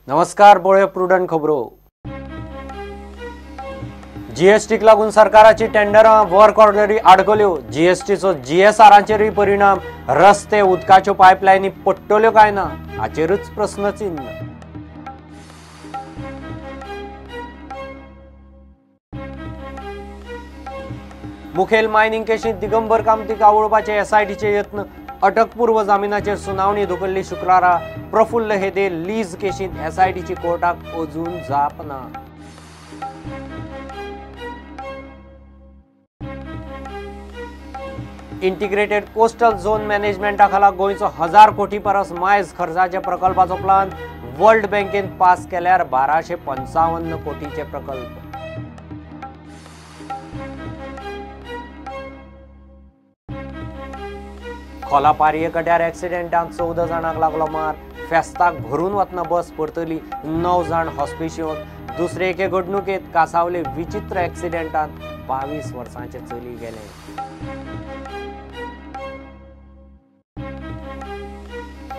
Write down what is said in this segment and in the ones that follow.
नमस्कार, पळोवया प्रुडंट खबरो. जीएसटीक लागून सरकाराची टेंडरां वर्क ऑर्डरी आडकल्यो. जीएसटीचो जीएसआराचेरूय परिणाम. रस्ते, उदकाच्यो पायपलायनी पडटल्यो काय ना हाचेरूच प्रस्नचिन्ह. मुखेल मायनिंग केशींत दिगंबर कामतीक आवळपाचे एसआयटीचे यत्न. अटकपूर्व जामिनाचेर सुनावणी धुकल्ली शुक्रारा. प्रफुल्ल हेदे लीज केशींत एसआयटीची कोर्टाक अजून जाप ना. इंटिग्रेटेड कोस्टल झोन मॅनेजमेंटा खाला गोंयचो 1000 कोटी परस मायज खर्चाच्या प्रकल्पाचो प्लान वर्ल्ड बँकेन पास केल्यार 1255 कोटीचे प्रकल्प. खोला पारये कट्यार एक्सिडेंटांत 14 जाणांक लागलो मार. फेस्ताक भरून वतना बस परतली, 9 जाण हॉस्पिशियोंत. दुसरे एके घडणुकेंत कासावले विचित्र एक्सिडेंटांत 22 वर्सांचे चली गेले.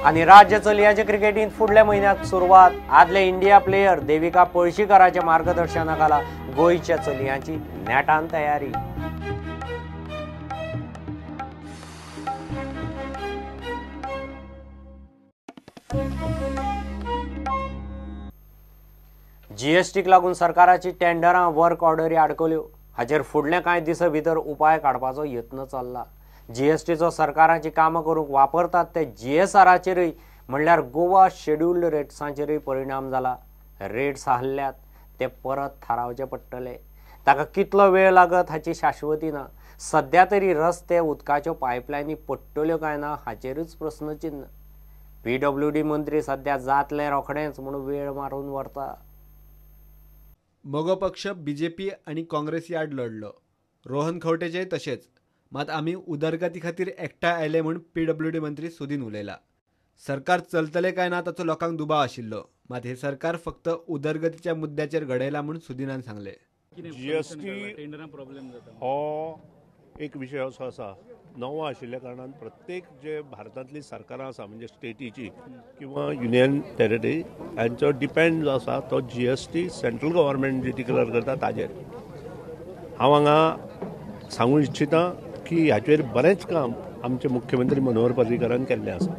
आनी राज्य चलयांचे क्रिकेटींत फुडल्या म्हयन्याक सुरवात. आदले इंडिया प्लेयर देविका पळशीकराच्या मार्गदर्शना खाला गोंयच्या चलयांची नेटान तयारी. जीएसटीक लागून सरकाराची टेंडरां वर्क ऑर्डरी आडकल्यो. हाचेर फुडल्या कांय दिसां भितर उपाय काडपाचो यत्न चल्ला. जीएसटीचो सरकाराची कामां करूंक वापरतात ते जीएसआराचेरूय म्हणल्यार गोवा शेड्युल्ड रेट्सांचेरूय परिणाम जाला. रेट्स हल्ल्यात ते परत थारावचे पडटले. ताका कितलो वेळ लागत हाची शाश्वती ना. सद्या तरी रस्ते, उदकाच्यो पायपलायनी पडटल्यो काय ना हाचेरूच प्रस्नचिन्ह. पीडब्ल्यूडी मंत्री सद्या जातले रोखडेंच म्हणून वेळ मारून व्हरता. मगो पक्ष बीजेपी आनी काँग्रेसी आड लढलो. रोहन खंवटेचेय तशेंच. मात आमी उदरगती खातीर एकठांय आयले म्हूण पीडब्ल्यूडी मंत्री सुदीन उलयला. सरकार चलतलें काय ना ताचो लोकांक दुबाव आशिल्लो, मात हे सरकार फक्त उदरगतीच्या मुद्द्याचेर घडयला म्हूण सुदीनान सांगलें. जीएसटी हो एक विशय असो आसा, नवो आशिल्ल्या कारणान प्रत्येक जे भारतांतली सरकारां आसा म्हणजे स्टेटीची किंवा युनियन टेरिटरी हांचो डिपेंड जो आसा तो जीएसटी सेंट्रल गव्हर्मेंट जी डिक्लेअर करता ताजेर. हांव हांगा सांगू इच्छिता की हाचेर बरेंच काम आमचे मुख्यमंत्री मनोहर पर्रीकरान केल्लें आसा,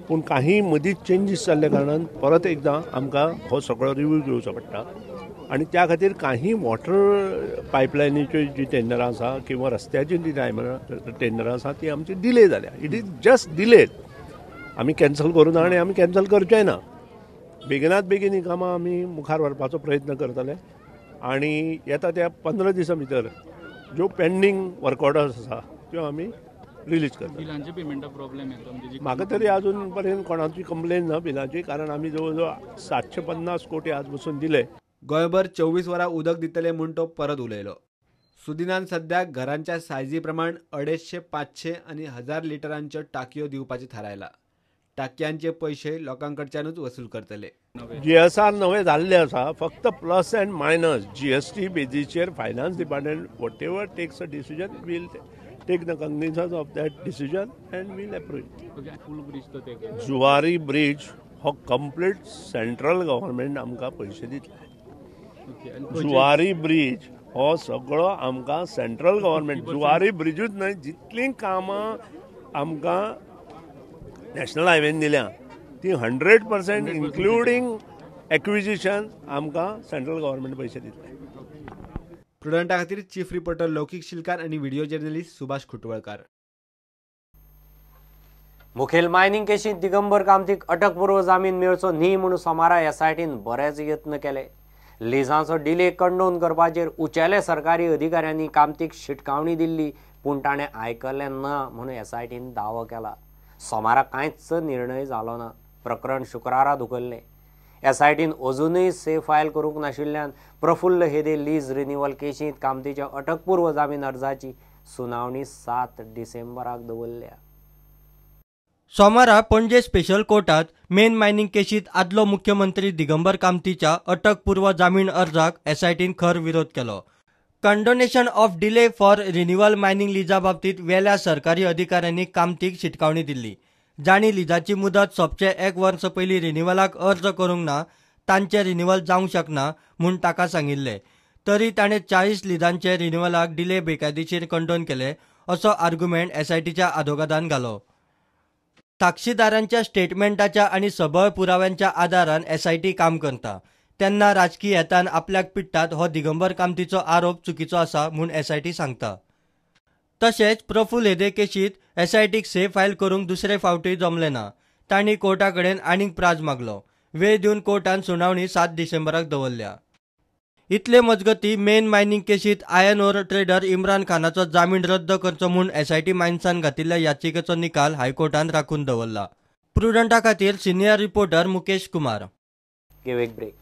पूण काही मदींच चेंजीस जाल्ल्या कारणान परत एकदां आमकां हो सगळो रिव्यू घेवचो पडटा आनी त्या खातीर काही वॉटर पायपलायनीच्यो जी टेंडरां आसा किंवा रस्त्याची जी टेंडरां आसा ती आमची डिले जाल्या. It is just delayed. आमी कॅन्सल करूं ना आनी आमी कॅन्सल करचें ना. बेगिनात बेगीन ही कामां आमी मुखार व्हरपाचो प्रयत्न करतले आनी येता त्या 15 दिसां भितर ज्यो पेंडींग वर्क ऑर्डर्स आसा त्यो आमी रिलीज करतले. बिलांचे पेमेंटा प्रॉब्लेम येता म्हणजे म्हाका तरी अजून पर्यंत कोणाची कंप्लेन ना बिलाची, कारण आमी जवळ जवळ 750 कोटी आज बसून दिले. गोंयभर 24 वरां उदक दितले म्हूण तो परत उलयलो. सुदीनान सद्याक घरांच्या सायजी प्रमाण 250, 500 आनी 1000 लिटरांच्यो टाकयो दिवपाचें थारायला. टाकयांचे पयशे लोकांकडच्यानूच वसूल करतले. जीएसआर नवे जाल्ले आसा, फक्त प्लस अँड मायनस जीएसटी बेजीचेर finance department whatever takes a decision will take the cognizance of that decision and will approve. Zuari bridge हो कंप्लीट सेंट्रल गव्हर्मेंट आमकां पयशे दितले. जुवारी ब्रिज हो सगळो आमकां सेंट्रल गव्हर्मेंट, जुवारी ब्रिजूच न्हय जितलीं कामां आमकां नॅशनल हायवेन दिल्या ती 100% इन्क्लुडींग एक्विजिशन आमकां सेंट्रल गव्हर्मेंट पयशे दितले. प्रुडंटा खातीर चीफ रिपोर्टर लौकीक शिलकार आनी व्हिडिओ जर्नलिस्ट सुभाष खुटवळकार. मुखेल मायनिंग केशींत दिगंबर कामतीक अटकपूर्व जामीन मेळचो न्ही म्हूण सोमारा एसआयटीन बरेच यत्न केले. लिजांचो डिले कंडोन करपाचेर उचेले सरकारी अधिकाऱ्यांनी कामतीक शिटकावणी दिल्ली, पूण ताणें आयकलें ना म्हूण एसआयटीन दावो केला. सोमारा कांयच निर्णय जालो ना. प्रकरण शुक्रारा धुकल्लें. एसआयटीन अजूनय से फायल करूंक नाशिल्ल्यान प्रफुल्ल हेदे लीज रिन्युअल केशींत कामतीच्या अटकपूर्व जामीन अर्जाची सुनावणी 7 डिसेंबराक दवरल्या. सोमारा पणजे स्पेशल कोर्टात मेन मायनिंग केशीत आदलो मुख्यमंत्री दिगंबर कामतीच्या अटकपूर्व जामीन अर्जाक एसआयटीन खर विरोध केलो. Condonation of delay for renewal mining Lija बाबतीत वेल्या सरकारी अधिकाऱ्यांनी कामतीक शिटकावणी दिल्ली. जांणी लिजाची मुदत सोंपचे 1 वर्स पयलीं रिन्युअलाक अर्ज करूंक ना तांचें रिन्युअल जावंक शकना म्हूण ताका सांगिल्लें. तरी ताणें 40 लिजांचे रिन्युअलाक डिले बेकायदेशीर कंडोन केले असो आर्ग्युमेंट एसआयटीच्या आदोगादान घालो. साक्षीदारांच्या स्टेटमेंटाच्या आनी सबळ पुराव्यांच्या आदारान एसआयटी काम करता तेन्ना राजकी हेतान आपल्याक पिडटात हो दिगंबर कामतीचो आरोप चुकीचो आसा म्हूण एसआयटी सांगता. तशेंच प्रफुल्ल हेदे केशीत एसआयटीक से फायल करूंक दुसरे फावटी जमलें ना. तांणी कोर्टा कडेन आनीक प्राज मागलो. वेळ दिवन कोर्टान सुनावणी 7 डिसेंबराक दवरल्या. इतले मजगती मेन मायनिंग केशीत आयर्न ओर ट्रेडर इम्रान खानाचो जामीन रद्द करचो म्हूण एसआयटी मायन्सान घातिल्ल्या याचिकेचो निकाल हायकोर्टान राखून दवरला. प्रुडंटा खातीर सिनियर रिपोर्टर मुकेश कुमार. घेव एक ब्रेक.